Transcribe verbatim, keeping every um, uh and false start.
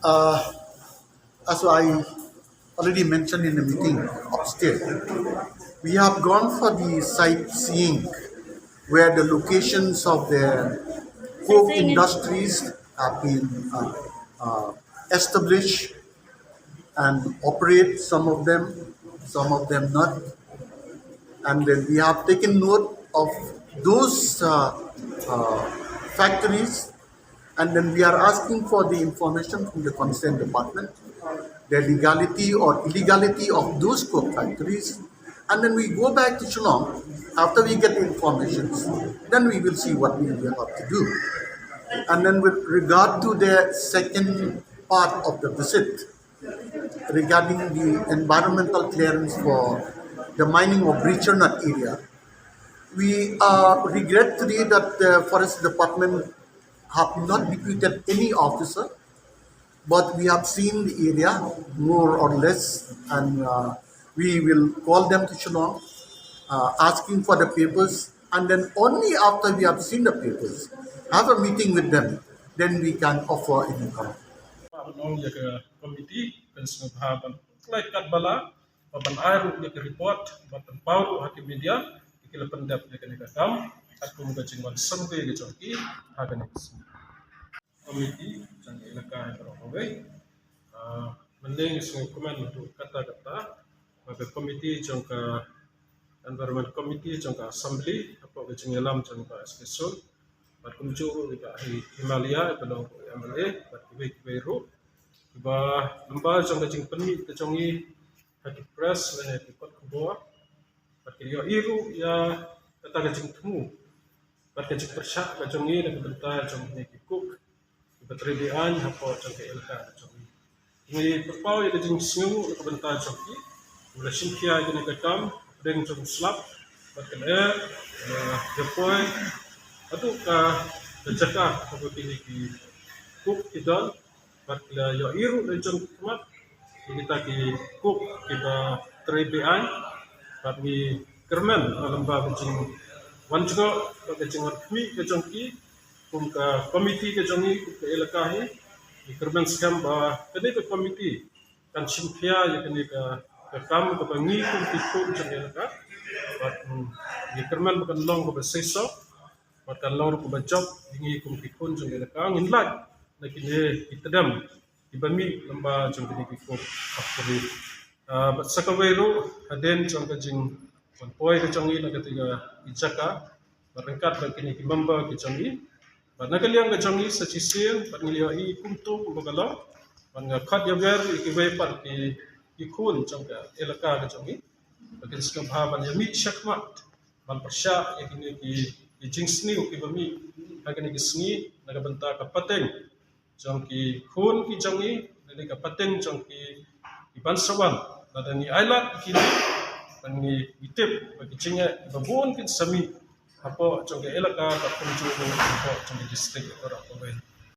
Uh, as I already mentioned in the meeting upstairs, we have gone for the sightseeing where the locations of the coke industries have been uh, uh, established and operate, some of them, some of them not. And then we have taken note of those uh, uh, factories, and then we are asking for the information from the concerned department, the legality or illegality of those coke factories. And then we go back to Shillong after we get the informations. Then we will see what we will have to do. And then with regard to the second part of the visit, regarding the environmental clearance for the mining of Breacher Nut area, we uh, regret today that the forest department have not deputed any officer, but we have seen the area more or less, and uh, we will call them to Shillong, uh, asking for the papers, and then only after we have seen the papers, have a meeting with them, then we can offer any comment. Ba ban ong ïa ka committee kan sngewbha ban khlaiñ katba lah, ba ban ai ruh ïa ka report, ba ban pynpaw ruh ha ki media, ki la pyndep ïa kane ka kam, katkum ka jingwan survey ka jong ki ha kane ka sngi. Committee jong ka elaka hi baroh kawei. Ah, mynne nga sngewkmen haduh katta katta ba ka committee jong ka Environment Committee jong ka Assembly, hapoh ka jingïalam jong ka S K Sun, bad kumjuh ruh ïa ka Himalaya, ïa ka long M L A, bad kiwei kiwei ruh, ba lyngba jong ka jingpynmih ka jong ngi ha ki press lane ha ki kot khubor, bad ki ïohi ruh ïa kata ka jingthmu bad ka jingpyrshah ka jong ngi na ka bynta jong kine ki coke kiba trei be-aiñ hapoh jong ka elaka ka jong ngi. Ngi pynpaw ïa ka jingsngewnguh na ka bynta jong ki, ba la shim khia ïa kane ka kam hapdeng jong u slap, bad kane, eh, ïa poi haduh ka jaka kaba kine ki coke ki don, bad la ïohi ruh la jong ki khmat ïa kita ki coke kiba trei be-aiñ, bad ngi kyrmen ha lyngba ka jingwan jngoh bad ka jingwan khmih ka jong ki, kum ka committee ka jong ngi, kum ka elaka hi, ngi kyrmen skhem ba kane ka committee kan shim khia ïa kane ka, ka kam kaba ngi kum ki khun jong ka elaka, bad, mm, ngi kyrmen ba kan long kaba seisoh, bad kan long ruh kaba jop ïa ngi kum ki khun jong ka elaka, ngin lait na kine ki tdem kiba mih lyngba jong kine ki coke factory. Ah, bad sa kawei ruh, hadien jong ka jingwan poi ka jong ngi na kata ka jaka, bad ryngkat bad kine ki member ki jong ngi, bad na ka liang ka jong ngi sa shisien bad ngi la ïohi kumto kumba ka long, bad nga khot ïa wer ïa kiwei pat ki, ki khun jong ka elaka ka jong ngi, ba kin sngewbha ban ïa mih shakhmat ban pyrshah ïa kine ki, ki jingsniew kiba mih ha kine ki sngi na ka bynta ka pateng jong ki khun ki jong ngi, lane ka pateng jong ki, ki ban sa wan. Lada ngi ailad ïa kine, ngi, ngi tip ba ki jingeh kiba bun kin sa mih hapoh jong ka elaka, bad kumjuh ruh hapoh jong ka district baroh kawei.